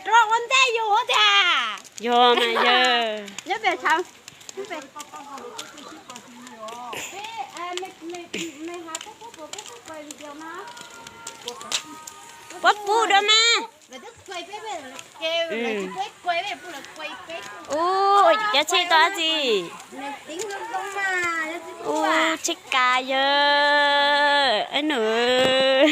Rau ua ntej yus tiag. Yog mas yog. Puab pub dua mas. Ub, cov tsheb tau dab tsi? Ub, tsheb kas yawg, ab nus.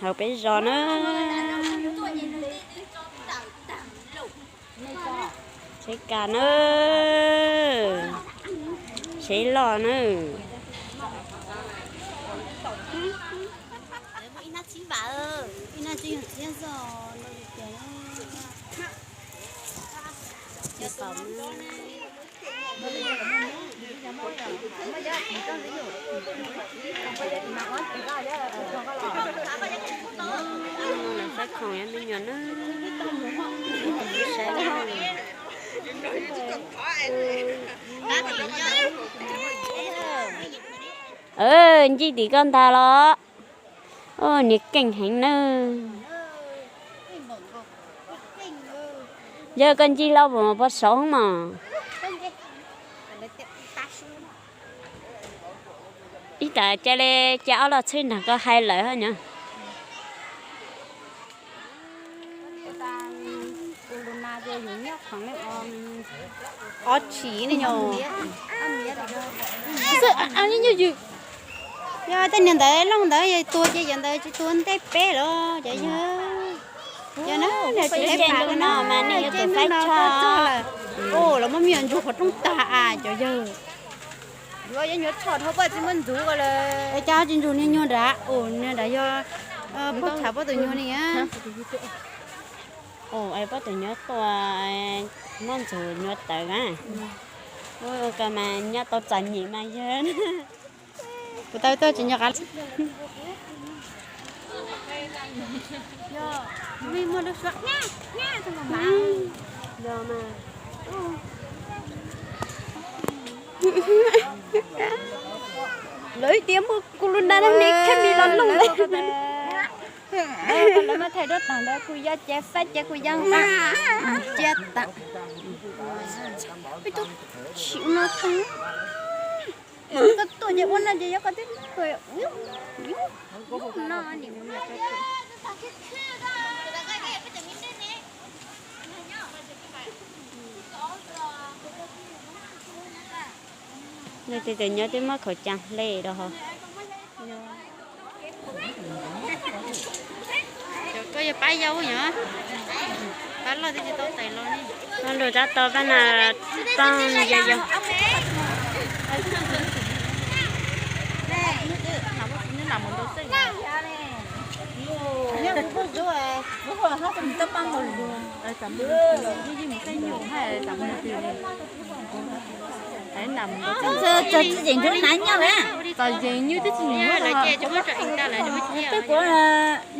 Hauv peb zos na. Tsheb kas na. Tsheb loj na. Lawv faib khoom me nyuam na. Saib na. Ncig tim koj ntag los. Niag keej heev nawb. Yog koj ncig lauj, puas saud mos? Ib tas ca le ca ob los txhij nrog koj hais lawm nyob. Ob tshim ne yom. Yog tej niag ntawd looj ntawd yog tuag ces yog ntawd tsis tuag ntej peb los cov yawg. Yog na, tsis ntseeg no mas nej yuav tsum faib tsho. Ua los muab me nyuam ntsuag qhov rooj tag as cov yawg. Yuav nyuam tsho dhau paj tsis muab ntxuv lawm. Es cas tsis ntxuv niag nyuag nrad, ua niag nrad yog pab tshav pab tus nyuag ne. Ua es pab tus nyuag tua, muab ntxuv nyuag tawv a. Ua ko mas nyob tau txom nyem mas yog. Kuv tau tuaj tsis nyob qab. Lawv tias muaj corona ne, khab mis los looj. Lawv mas thaij duab tag ntawd kuj yog ces faib ces kuj yog nqa cia tas. Peb tub chim no tag. Koj tuaj ces ua no ces yog koj twb tuaj no. Nws tes tes nyob twb muab khẩu trang hle rau hauv. Koj yog pab yau yom? Pab loj twb tsis tau tais los ne. Pab loj tab tau pab na, pab yau yau. Txog tsis yeem nrub hnav nyob na. Txom yeem nyuj twb tsis nyuaj. Peb kuv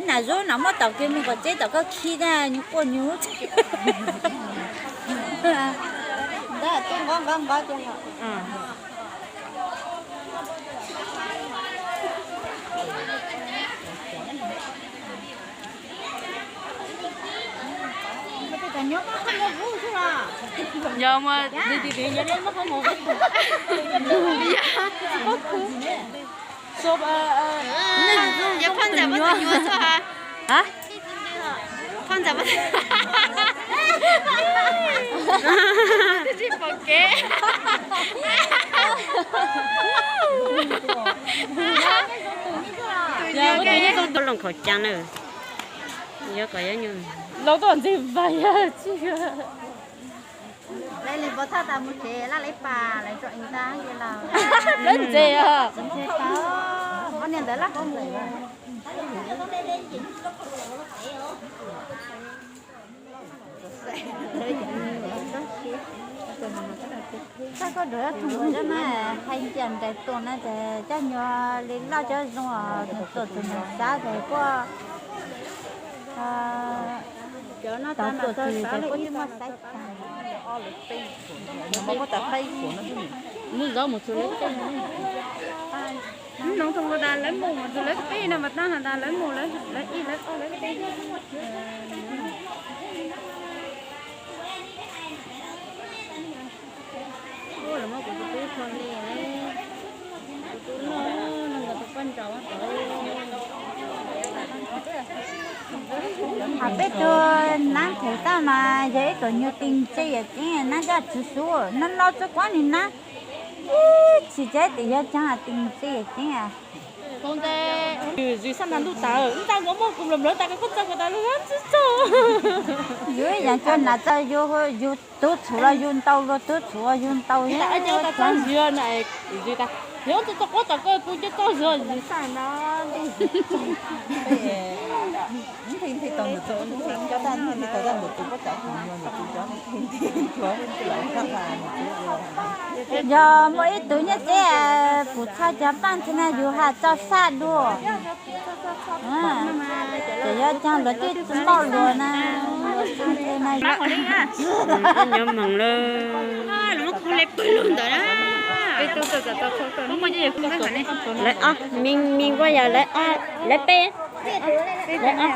nam zub nam muab tom kiag mus kom tseb tom koj khi na, nyuj quaj nyuj. Ntawd twb nqov nqov nqov kiag. Yog mas nws tis tis nyob muab qhob mus. Yog phoj ntxawm muab tus nyuam xwb ha. Phoj ntxawm muab tus nyuam. Twb tsis pom kev. Tus nyuam koj yeej tau loos khẩu trang na. Yog kom yog nyuam laus tuaj ntxig vais yog tsis. Lawv li pov thaj tas mus tsev laj lawv pas lawv tso ib tag ces laus. Lawv ntse os. Ob niag ntawd laj koj mus. Txaj koj dua thoob ua mas hais cia ntais tuaj na ces coj nyuag li loj cov zoo os, tuaj tus nus xav ces kuj cov no tau tuaj tsis ces kuj yeej muaj xaiv tag. Mus zov mus txug lawv tej no. Thoo thoo tas lawv mus, tus lawv peb no mas tab has tas lawv mus lawv ib lawv ob lawv peb. Ua los muab kuv tus tub txhua li, kuv tub no, no nkawd tus poj nrauj tod. Hos peb tug nab theem tag mas yog ib tug nyuag tis ntse yam ceeb nab coj tsis xub, no no txog kuab nim nab ib tsis ces tim yog caag tis ntse yam ceeb. Yus sab nrag ntuj tas, ntxa kuv muaj kuv nplawg nplawg tas kuv txog kuv tas lub txog. Yus ib yam cov nas txawj yus, yus tub txhuv los yus ntau, luag tub txhuv los yus ntau. Yog txog zis, yog txog quab tom koj kuv coj txog zis, yus sab na. Yog muaj ib tug nyiaj txiag pum txha cov paj nthe na yus has txog sab dua. Ces yog caag luag twb tsis npaum luag na. Nyob moog lawm. Lawv ob, me, me npua yog lawv ob, lawv peb, lawv ob,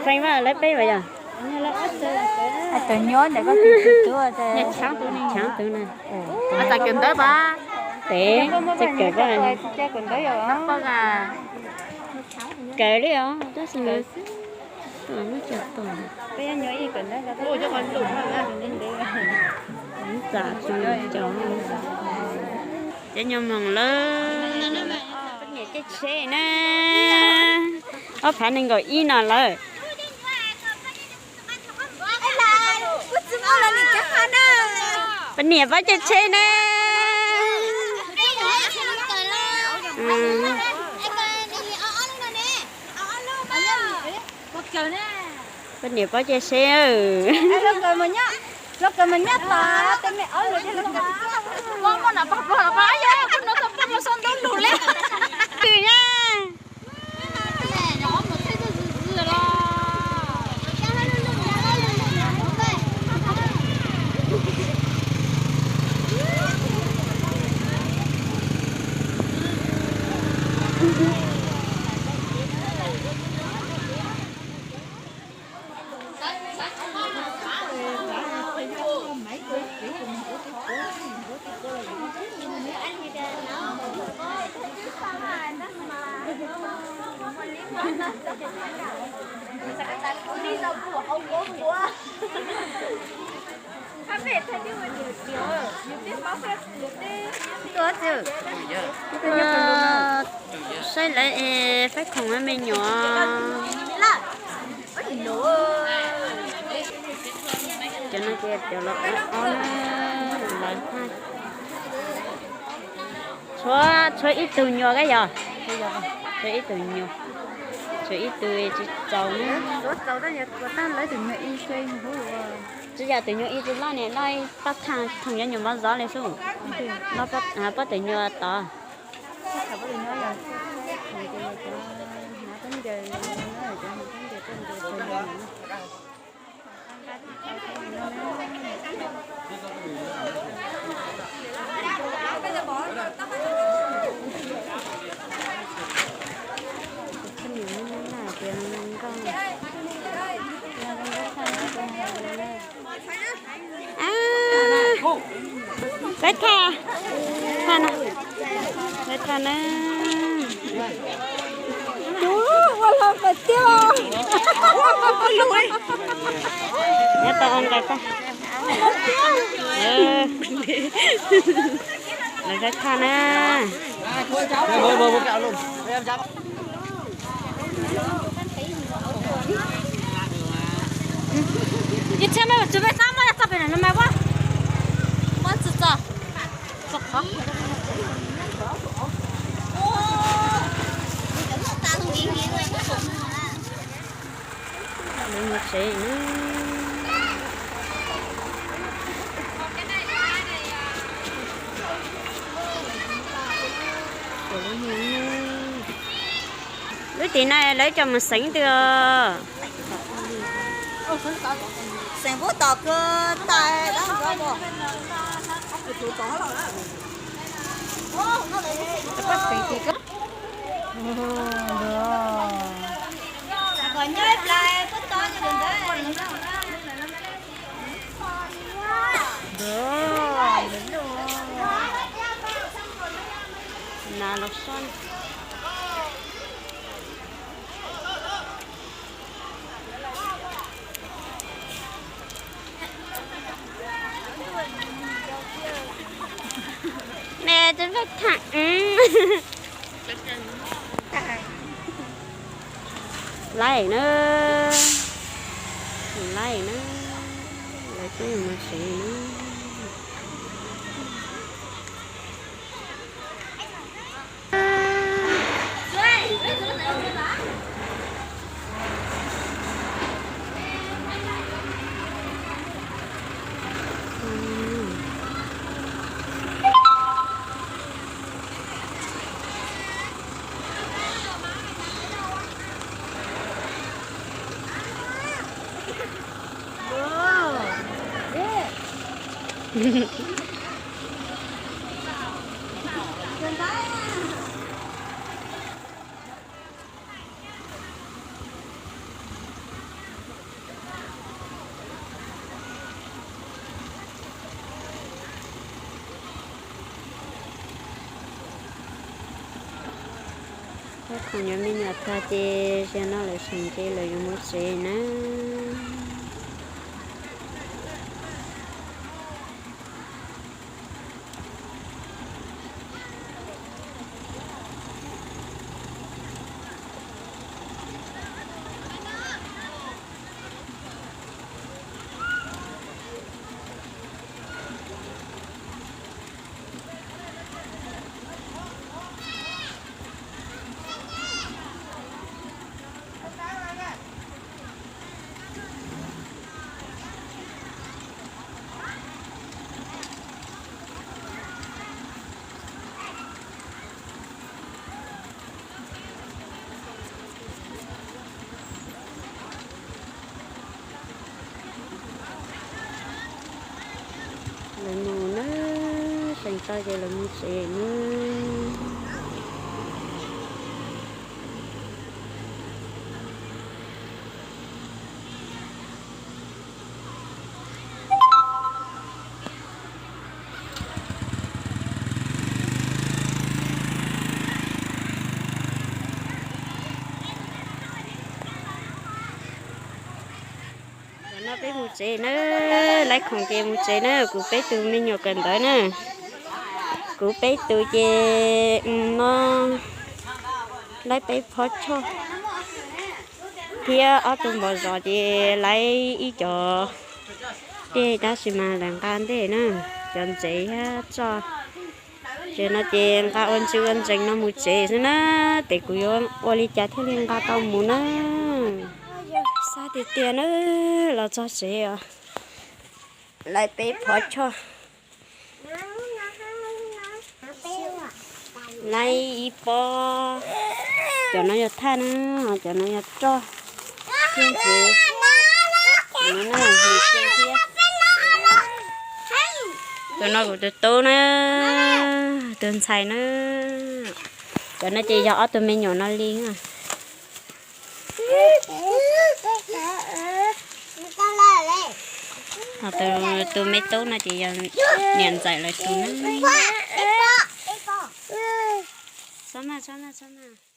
feem mas lawv peb vas yog. Tus nyuam ntawm koj tus tub, tshaav tus na. Pem, tsis kawm koj. Kawm li os, tab sis mas muab cov tuag. Ntxa tsis cov. Cov nyob moog lawm. Niam caij tsheb na. Ob phav nees nkaum ib no lawm. Poj niam pab caij tsheb ne. Poj niam pab caij tsheb. Saib lawv es faib khoom me nyuam. Cov no ces cov los ob na, lawv haj. Tshuav, tshuav ib tug nyuam kab yog. Tshuav ib tug nyuam. Tshuav ib tug tsis txaus na. Tsis yog tus nyuam ib tug loj niam loj pab thaj thoom cov nyuam mov zov li xwb. Pab tus nyuam tod. Lawv tham, tham na, lawv tham na. Ua hlo pais tiag. Nyob tau ua nqaij tag. Lawv tham na. Ib txhia me tsis peb sab muab txog pem no mas ua muab txog txog qhov. Lawv mus tsev na. Lub tim no lawv coj mus xeev twg os? Xeev Pub Tom kawg tas. Mẹ, tôi phải thẳng. Laij na, laij na, lawv twb mus tsev na. Laij khoom yuav me nyuam tag ces zaum no lawv seem ces lawv yuav mus tsev na. Lawv mus na, seem tso ces lawv mus tsev na. Zaum no peb mus tsev na, laij khoom ces mus tsev na, kuv peb tus me nyuam kawm ntawv na. Kuv peb tus ces no laij peb phob choj thiab ob tug npog zos ces laij ib co dej tab sis mas lawv nqa ntej na, cov ntsev thiab tso. Ces no ces nqa ua ntsis ua ntsees no mus tsev xwb na, ces kuv yuav ua li cas thiaj li nqa tau mus na. Xav tiag tiag na, los txog tsev os, laij peb phob choj, laij ib pob, cov no yog thaj na, cov no yog roj, thiab ntsev, cov no yog hwm xeej thiab. Tus no kuv tus tub na, tus ntxhais na, cov no ces yog ob tug me nyuam no li. Ho tus me tub no ces yog niam ntxawm lawv tus na. Txhob maj, txhob maj, txhob maj.